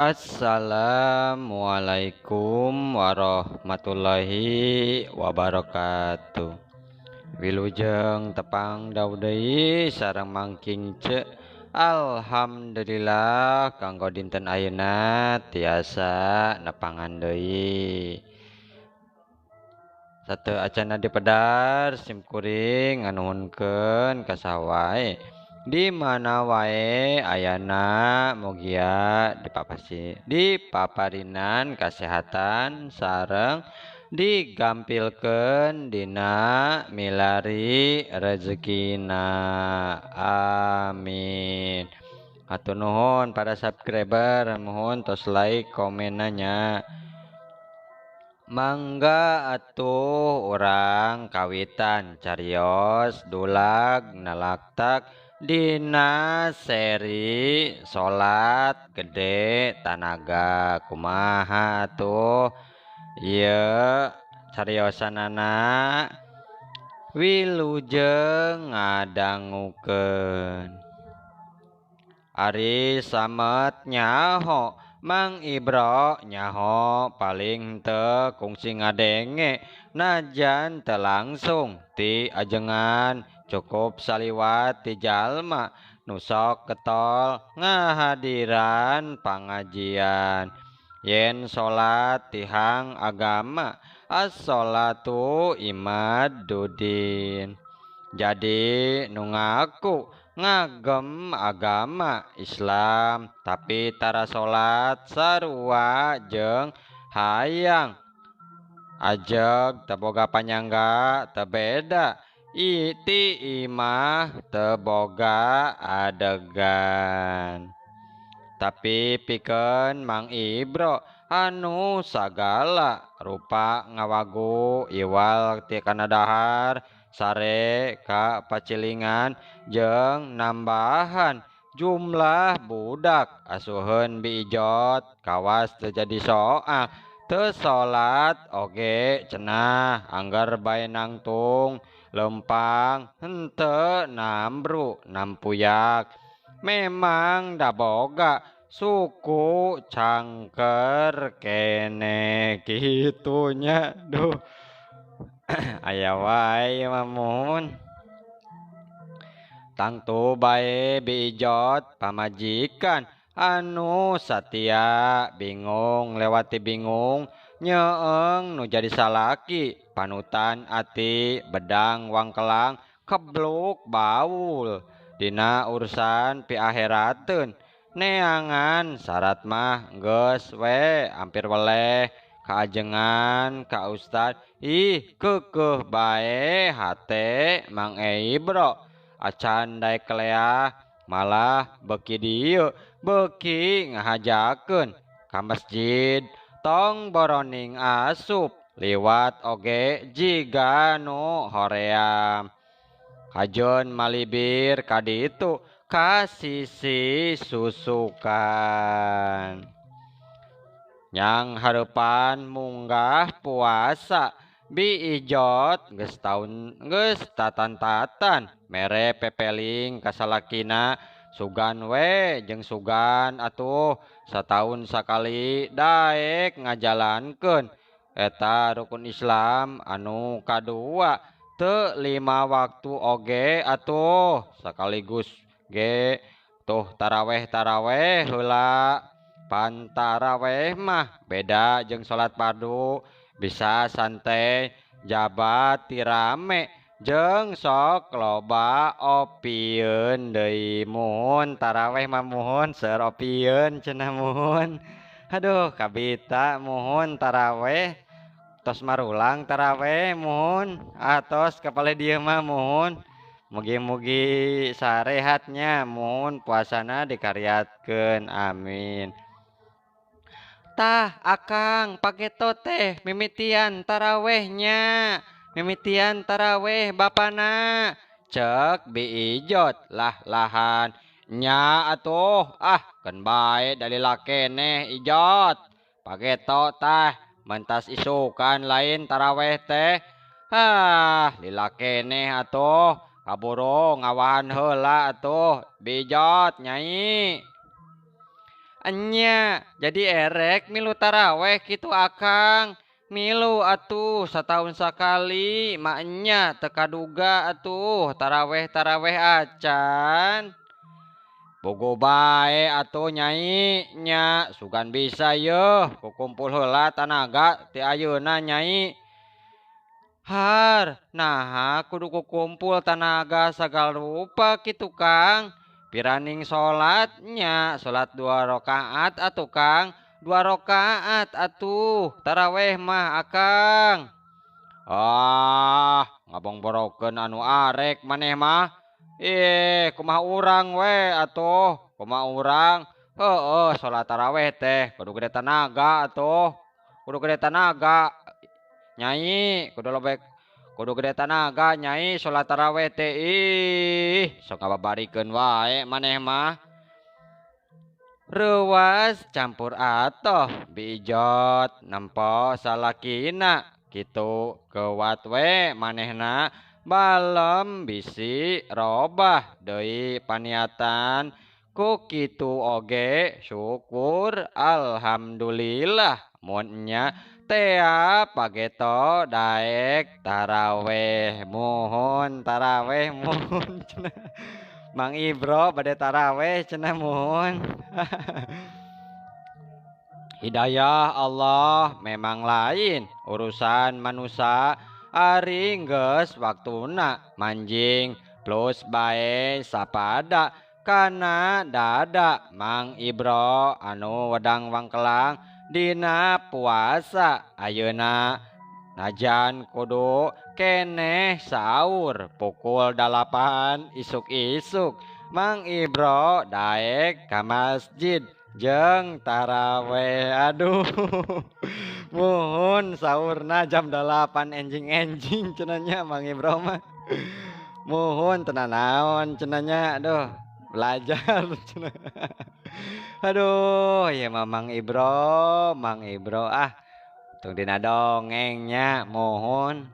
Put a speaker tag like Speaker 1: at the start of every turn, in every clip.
Speaker 1: Assalamualaikum warahmatullahi wabarakatuh. Wilujeng tepang dawuh deui sareng Mang Kingce. Alhamdulillah kanggo dinten ayeuna tiasa nepangan deui. Sateu acana dipedar simkuring nganuhunkeun ka saha wae. Di mana wae ayana mugia dipaparinan kasehatan sareng digampilkeun dina milari rezekina. Amin. Hatur nuhun para subscriber, mohon tos like komenanya. Mangga atuh urang kawitan carios dulag nalaktak dina seri salat gede tanaga. Kumaha atuh ieu cariosanana? Wilujeng ngadangukeun. Ari samet nyaho Mang Ibro nyaho paling teu kungsi ngadenge najan teu langsung ti ajengan cukup saliwat ti jalma nu sok getol ngahadiran pangajian. Yen salat tihang agama as-sholatu imaduddin. Jadi nu ngaku ngagem agama Islam tapi tara salat sarua jeung hayang ajeg teu boga panyangga teu beda ti imah teu boga adegan. Tapi pikeun Mang Ibro anu sagala rupa ngawagu iwal ti kana dahar sare ka pacilingan jeung nambahan jumlah budak asuheun biijot kawas teu jadi soal teu salat oge cenah anggar bae nangtung lempang henteu nambru nampuyak. Memang daboga suku cangker kene kitunya. Duh, aya wae mah muhun. Tangtu bae biijot pamajikan anu satia bingung lewati bingung nyeeng nu jadi salaki panutan ati bedang wangkelang kebluk baul dina urusan piakherateun neangan syarat mah geus we ampir weleh kaajengan ka ustad. Ih keukeuh bae hate Mang Ibro acan daek keleah malah beuki dieu beuki ngahajakeun ka masjid tong boroning asup liwat oge jiga nu hoream. Kajon malibir kaditu ka sisi susukan. Nyang hareupan munggah puasa biijot geus taun geus tatan-tatan mere pepeling ka salakina sugan we jeung sugan atuh sataun sakali daek ngajalankeun eta rukun Islam anu kadua teu 5 waktu oge atuh sekaligus ge tuh taraweh-taraweh heula. Pan taraweh mah beda jeung salat fardu bisa santai jabat tirame jeung sok loba opieun deui. Muhun taraweh mah muhun seur opieun cenah muhun. Aduh kabita muhun taraweh tos marulang taraweh muhun atos kapale dieu mah muhun. Mugi-mugi sarehatnya muhun puasana dikariatkeun amin. Tah akang pageto teh mimitian tarawehnya mimitian taraweh bapana cek biijot lah lahan nya atuh ah keun bae dalila keneh ijot pageto tah mentas isukan lain taraweh teh. Hah lila keneh atuh kaburu ngawahan heula atuh bijot nyai. Enya jadi erek milu taraweh kitu akang. Milu atuh satahun sakali maknya teu kaduga atuh taraweh-taraweh acan. Bogo bae atuh nyai nya sugan bisa yeuh kukumpul heula tanaga ti ayeuna nyai. Har, naha kudu kukumpul tanaga sagala rupa kitu Kang. Piraning salatnya, salat 2 rakaat atuh Kang. 2 rakaat atuh taraweh mah akang. Ah, ngabongborokeun anu arek maneh mah. Ih, kumaha urang we atuh, kumaha urang. Heueuh, salat taraweh teh kudu gede tanaga atuh. Kudu gede tanaga. Nyai, kudu lobek, kudu gede tanaga nyai salat taraweh teh. Ih, sok ngababarikeun wae maneh mah. Reuwas campur atoh biijot nempo salakina kitu kewat we manehna balem bisi robah deui paniatan ku kitu oge syukur alhamdulillah mun nya tea pageto daek taraweh muhun taraweh muhun cenah. Mang Ibro bade taraweh cenah muhun. Hidayah Allah memang lain urusan manusia ari geus waktuna manjing plus bae sapada kana dada Mang Ibro anu wedang wangkelang dina puasa ayeuna najan kudu keneh sahur pukul 8 isuk-isuk Mang Ibro daek ka masjid jeung taraweh. Aduh, muhun sahurna jam 8 enjing-enjing cenah Mang Ibro mah. Muhun tenan naon cenah nya, aduh belajar cenah. Aduh, ya mah Mang Ibro, Mang Ibro ah tung dina dongengnya muhun.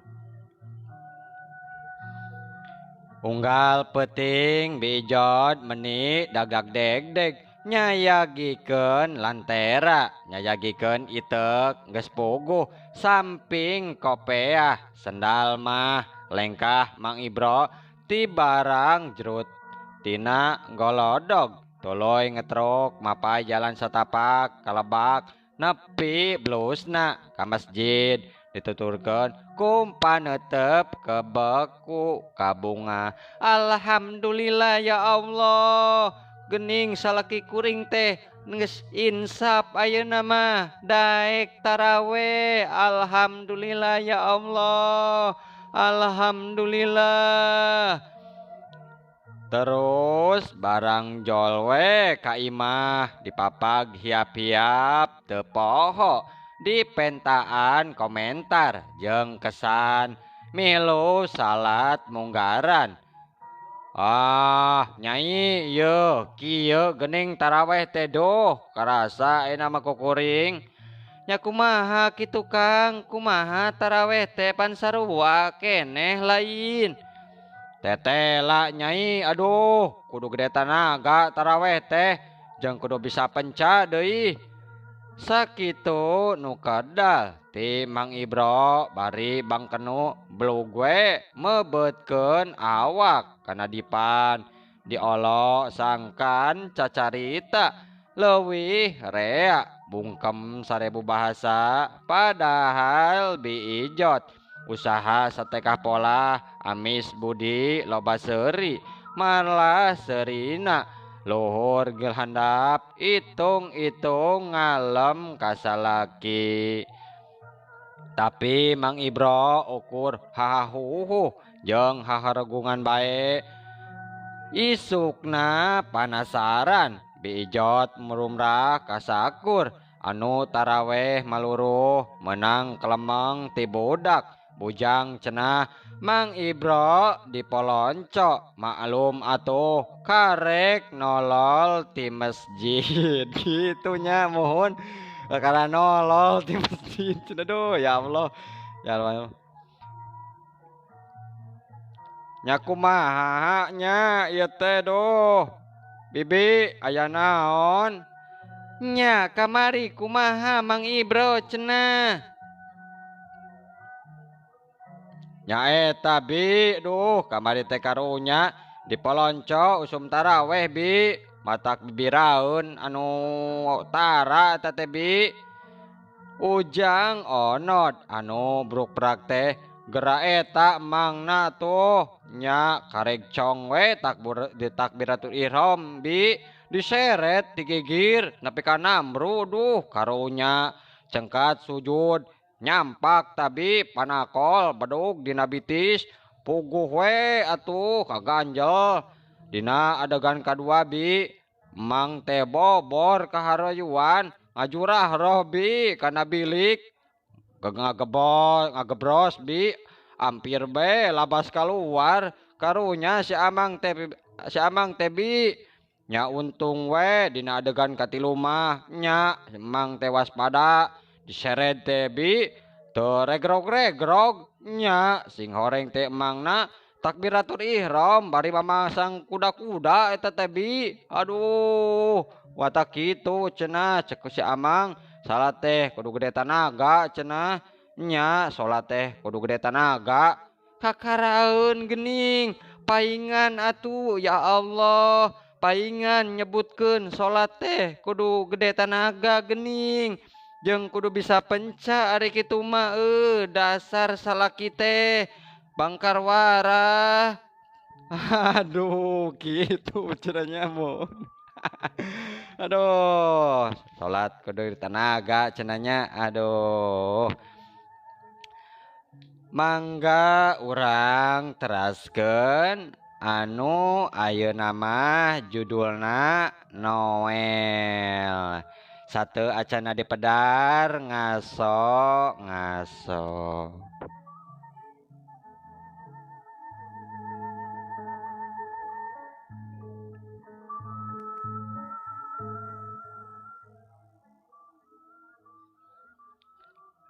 Speaker 1: Unggal peuting bijot meni dagdag degdeg nyayagikeun lantera nyayagikeun iteuk geus puguh samping kopeah sendal mah lengkah Mang Ibro ti barang jerut tina golodog tuluy ngetruk mapai jalan satapak kalebak nepi blusna ka masjid dituturkeun kumpanetep kebeku kabunga. Alhamdulillah ya Allah, gening salaki kuring teh geus insaf ayeuna mah daek taraweh. Alhamdulillah ya Allah, alhamdulillah. Terus barang jol we ka imah dipapag hiap-hiap teu poho dipentaan komentar jeung kesan milu salat munggaran. Ah nyai yeuh kieu geuning taraweh teh duh karasa ayeuna mah kukuring. Nya kumaha kitu Kang, kumaha taraweh teh pan sarua keneh lain. Tetela nyai, aduh kudu gede tanaga taraweh teh jeung kudu bisa penca deui. Sakitu nu kadal ti Mang Ibro bari bangkenu belug we meubeutkeun awak kana dipan diolo sangkan cacarita leuwih rea bungkem 1000 bahasa padahal biijot usaha satekah pola amis budi loba seuri malah serina luhur gel handap itung-itung ngalem kasalaki. Tapi Mang Ibro ukur hahahuhu jeung haharegungan bae. Isukna panasaran biijot merumrah kasakur anu taraweh maluruh menang kelemeng ti budak bujang cenah Mang Ibro dipolonco maklum atuh karek nolol ti masjid. Gitunya mohon karena nolol ti masjid. Aduh ya Allah, ya Allah. Nya kumaha nya ieu teh duh bibi aya naon? Nya kamari kumaha Mang Ibro cenah. Nya eta bi, duh kamari teh karunya di Polonco usum taraweh bi, matak bibiraeun anu tara eta teh bi. Ujang onod anu brukbrak teh gera eta mangna tuh nya karek cong we takbir di takbiratul ihram bi diseret digigir nepi ka namru duh karunya cengkat sujud nyampak tabi panakol bedug dina bitis puguh we atuh kaganjel dina adegan kadua bi mang teh bobor kaharayuan ngajurah roh bi kana bilik ngagebros bi hampir be labas keluar karunya si amang teh bi nya untung we dina adegan katilu mah nya mang teh waspada diseret teh bi teu regrog-regrog nya sing horeng teh mangna takbiratul ihram bari mamasang kuda-kuda eta teh bi. Aduh watak kitu cenah cek si amang salat teh kudu gede tanaga cenah nya salat teh kudu gede tanaga kakaraeun geuning paingan atuh ya Allah paingan nyebutkeun salat teh kudu gede tanaga geuning jeung kudu bisa penca ari kitu mah dasar salaki teh bangkar warah. Aduh kitu cenah mun. Aduh salat kudu tanaga cenahnya. Aduh mangga urang teraskeun anu ayeuna mah judulna Noel. Satu acana dipedar ngaso ngaso.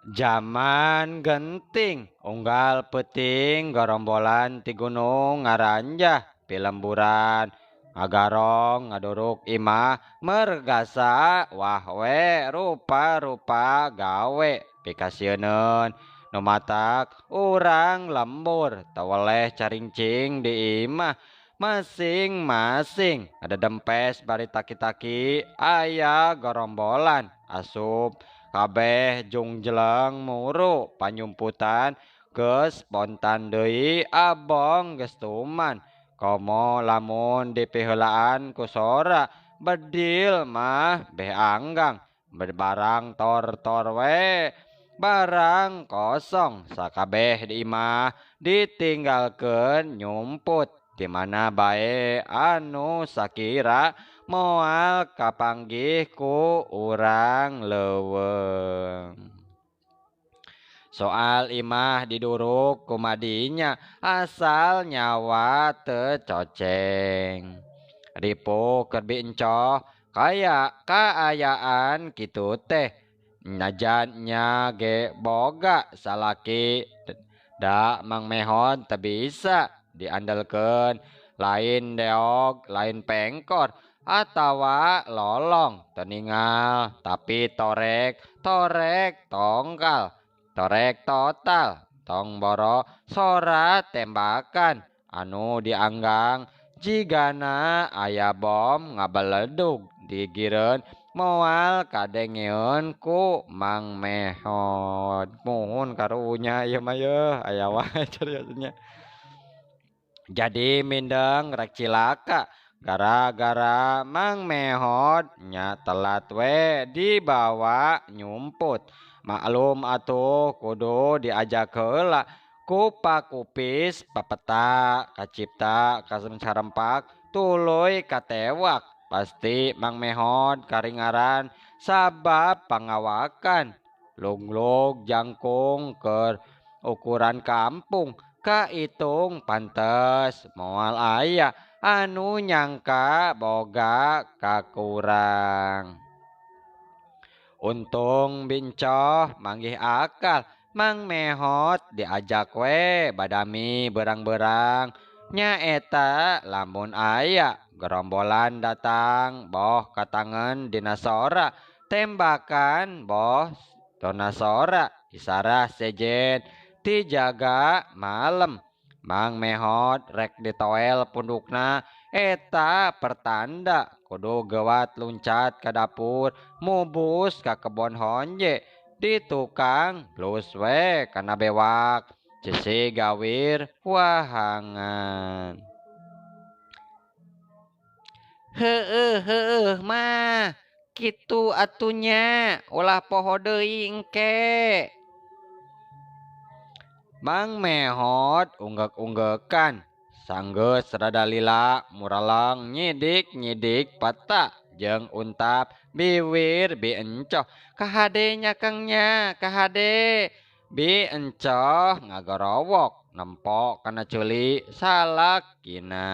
Speaker 1: Jaman genting unggal peuting gorombolan ti gunung ngaranjah pilemburan ngagarong ngaduruk imah mergasa wah we rupa-rupa gawe pikasieuneun nu matak urang lembur taweleh caringcing di imah masing-masing ada dempes bari taki-taki aya gorombolan asup kabeh jungjeleng muru panyumputan geus spontan deui abong geus tuman komo lamun dipiheulaan ku sora bedil mah beh anggang berbarang tor-tor we barang kosong sakabeh di imah ditinggalkeun nyumput di mana bae anu sakira moal kapanggih ku urang leuweung. Soal imah diduruk kumadinya asal nyawa teu coceng. Ripuh keur biencoh kaya kaayaan kitu teh najan nya ge boga salaki da Mang Mehon teu bisa diandalkeun lain deog lain pengkor atawa lolong teningal tapi torek torek tongkal torek total tong boro sora tembakan anu dianggang jigana aya bom ngabeledug digireun moal kadengeun ku Mang Mehon. Muhun karunya ieu mah yeuh aya wae cariosnya. Jadi mindeng rek cilaka gara-gara Mang Mehon nya telat we dibawa nyumput. Maklum atuh kudu diajak heula kupa kupis papeta kacipta kasem sarempak tuluy katewak. Pasti Mang Mehon karingaran sabab pangawakan lunglug jangkung keur ukuran kampung kaitung pantes moal aya anu nyangka boga kakurang. Untung bincoh manggih akal Mang Mehot diajak we badami berang-berang Nyaeta lamun aya gerombolan datang boh katangen dina sora tembakan boh tona sora isarah sejen dijaga malem. Mang Mehot rek ditoel pundukna eta pertanda kudu gewat luncat ka dapur mubus ka kebon honje di tukang blus we kana bewak cisi gawir wahangan. Heueuh heueuh mah kitu atunya ulah poho deui engke. Mang Mehot unggek-unggekan sanggeus rada lila muraleng nyidik-nyidik peta jeung untap biwir bi encoh kahade nya Kang nya kahade. Bi encoh ngagorowok nempok kana ceuli salakina.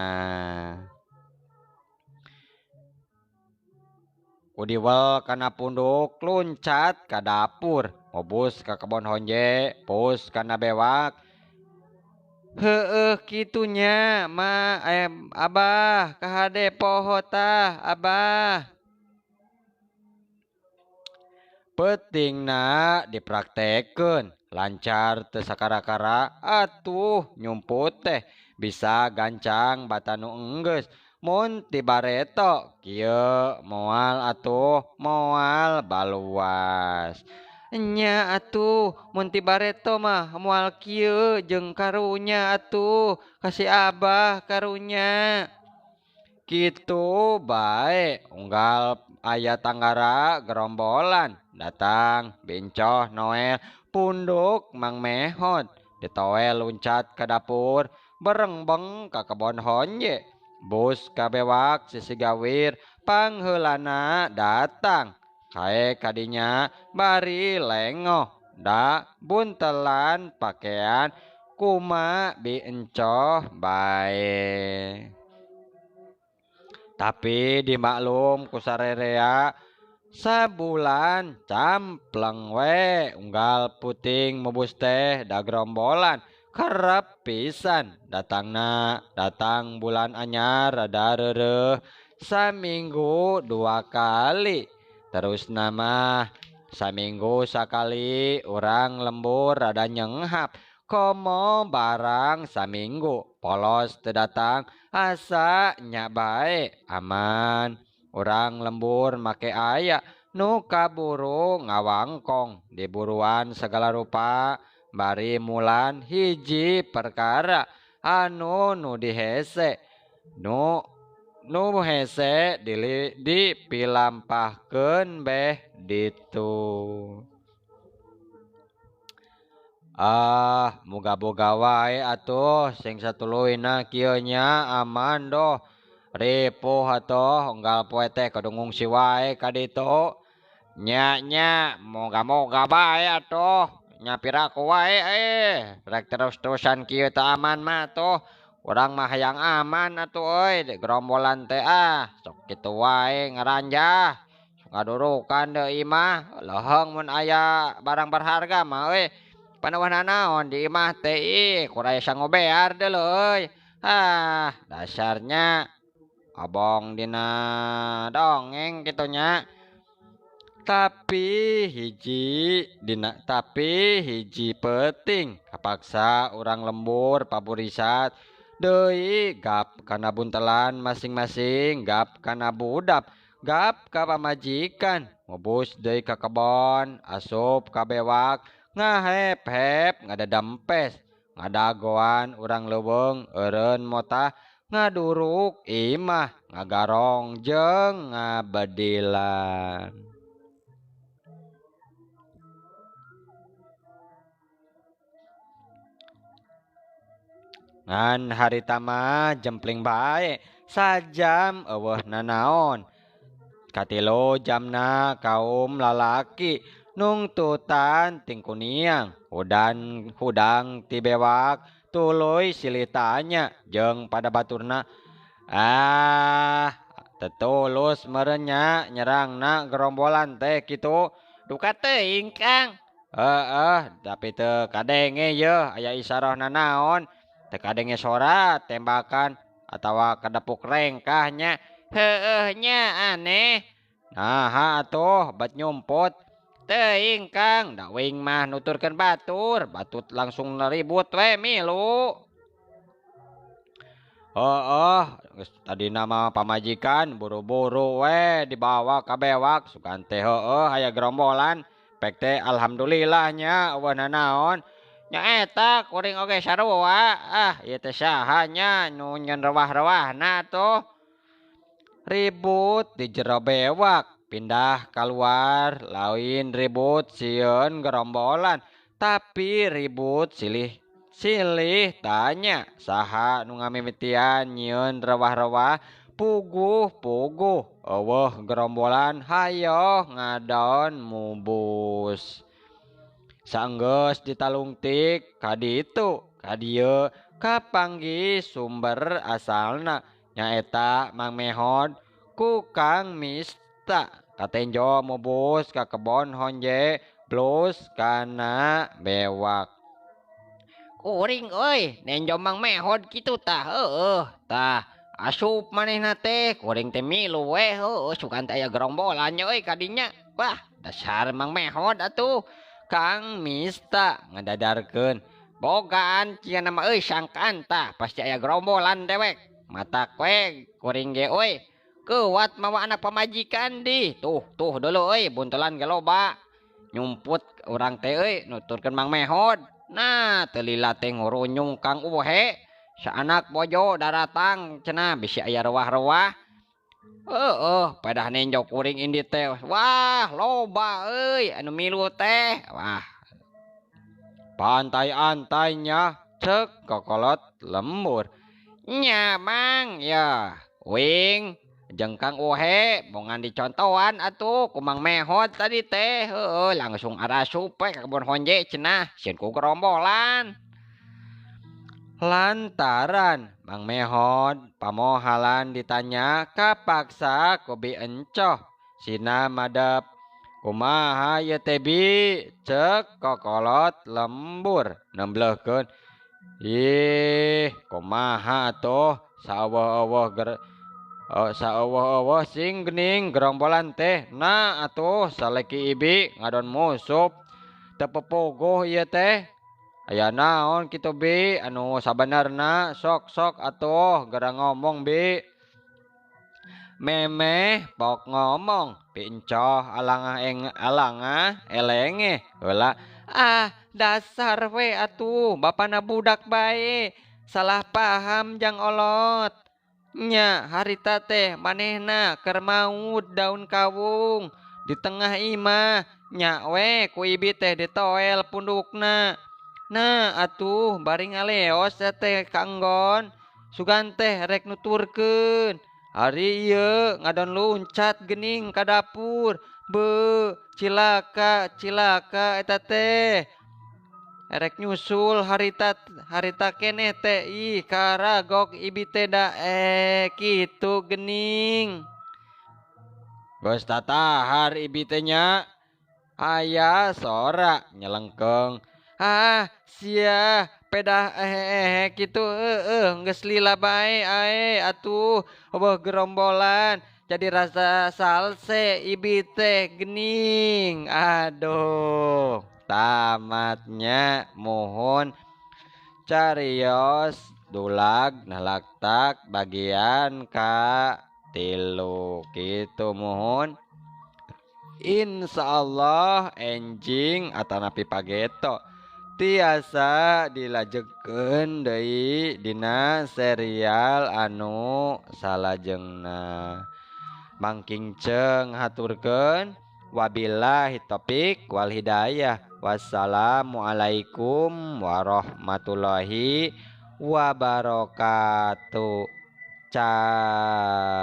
Speaker 1: Kudiwel kana punduk luncat ka dapur mobus ka kebon honje pus kana bewak. Heueuh kitunya ma abah kahade poho tah abah. Peutingna dipraktekeun lancar teu sakara-kara atuh nyumput teh bisa gancang batanu enggeus. Mun ti bareto kieu moal atuh moal baluas. Nya atuh mun ti bareto mah moal kieu jeung karunya atuh kasih abah karunya. Kitu bae unggal aya tanggara gerombolan datang bencoh Noel punduk Mang Mehot ditoel luncat ka dapur berengbeng ka kebon honje bus ka bewak sisi gawir pangheulana datang kae kadinya bari lengoh da buntelan pakean kuma bi encoh bae. Tapi dimaklum ku sarerea sabulan campleng we unggal puting mubus teh da gerombolan kerep pisan datangna datang bulan anyar rada reureuh saminggu 2 kali terus nama saminggu sakali urang lembur rada nyenghap komo barang saminggu polos teu datang asa nya bae aman urang lembur make aya nu kaburu ngawangkong diburuan segala rupa bari mulan hiji perkara anu nu dihese nu nu hese dipilampahkeun beh ditu. Ah, muga-boga wae atuh sing satuluyna kieu nya aman doh. Ripuh atuh unggal poe teh kudu ngungsi wae ka ditu. Nya nya moga-moga bae atuh. Nya piraku wae rek terus-terusan kieu teu aman mah atuh. Urang mah hayang aman atuh euy gerombolan teh ah sok kitu wae ngaranjah. Sok ngadurukan deui imah leuheung mun aya barang berharga mah euy. Panawan naon di imah teh ih kurang sangobear deui euy. Ah, dasarnya abong dina dongeng kitu nya. Tapi hiji peuting kapaksa urang lembur paburisat deui gap kana buntelan masing-masing gap kana budap gap ka pamajikan mubus deui ka kebon asup ka bewak ngahep-hep ngadadempes ngadagoan urang leuweung eureun motah ngaduruk imah ngagarong jeung ngabedilan. Ngan harita mah jempling bae sajam eueuh nanaon. Katilu jamna kaum lalaki nungtutan tingkuniang hudang ti bewak tuluy silitanya jeung pada baturna. Ah, tetulus merenya nyerangna gerombolan teh kitu. Duka teuing Kang. Heeh, tapi teu kadenge yeuh aya isarah nanaon. Teu kadenge sora tembakan atawa kadepuk rengkahnya. Heueuh nya aneh. Naha atuh bet nyumput. Teuing Kang, da uing mah nuturkeun batur, batut langsung ribut we milu. Heueuh, geus tadina mah pamajikan buru-buru we dibawa ka bewak sugan teh heueuh aya gerombolan. Pek teh alhamdulillah nya eueuh nanaon. Nya eta kuring oge sarua. Ah, ieu teh saha nya nu nyeun rewah-rewahna tuh. Ribut di jero bewak, pindah keluar lain ribut sieun gerombolan, tapi ribut silih silih tanya saha nu ngamimitian nyieun rewah-rewah puguh-puguh eueuh gerombolan hayoh ngadon mubus. Sanggeus ditalungtik ka ditu ka dieu kapanggih sumber asalna nyaeta Mang Mehod ku Kang Mista katenjo mubus ka kebon honje plus kana bewak. Kuring euy nenjo Mang Mehod kitu tah heueuh tah asup manehna teh kuring teh milu we heueuh sugan teh aya gerombolan nya euy kadinya. Wah dasar Mang Mehod atuh. Kang Mista ngadadarkeun bogaan cenah mah euy sangkaan tah pasti aya gerombolan dewek. Matak we kuring ge euy kuat mawa anak pamajikan di tuh tuh dulu euy buntelan ge loba nyumput urang teh euy nuturkeun Mang Mehod. Nah teu lila teh ngurunyung Kang Uhe saanak bojo daratang cenah bisi aya rewah-rewah. Heueuh pedah nenjo kuring indi teh wah loba euy anu milu teh. Wah pantai-antainya cek kokolot lembur. Nya Mang ya wing jeung Kang Uhe bongan dicontohan atuh ku Mang Mehod tadi teh heueuh langsung arasup we ka kebon honje cenah sieun ku gerombolan. Lantaran Mang Mehod pamohalan ditanya kapaksa ku Bi Encoh sina madep kumaha ieu teh Bi cek kokolot lembur nemblehkeun. Ih kumaha atuh saeuweuh-euweuh saeuweuh-euweuh sing geuning gerombolan teh. Nah atuh saleki ibi ngadon musup teu pepuguh ieu teh. Aya naon kitu Bi anu sabenerna sok-sok atuh geura ngomong Bi. Memeh pok ngomong Bi Encoh alangah eng alangah elenge heula. Ah dasar we atuh bapana budak bae salah paham jang olot. Nya harita teh manehna keur maut daun kawung di tengah imah nya we ku ibi teh ditoel pundukna. Nah atuh bari ngaleos teh kanggon sugan teh rek nuturkeun. Ari ieu ngadon luncat geuning ka dapur. Beuh cilaka cilaka eta teh. Erek nyusul harita harita keneh teh ih karagok ibi teh daek kitu geuning. Geus tatahar ibi teh nya. Aya sora nyelengkeung. Ah sia pedah ehe kitu heueuh geus lila bae ae atuh eueuh gerombolan jadi rasa salse ibi teh geuning. Aduh tamatnya mohon carios dulag nalaktak bagian ka tilu kitu mohon. Insyaallah enjing atanapi pageto tiasa dilajengkeun deui dina serial anu salajengna. Mangking ceng haturkeun wabillahi taufik wal hidayah. Wassalamualaikum warahmatullahi wabarakatuh. Cau.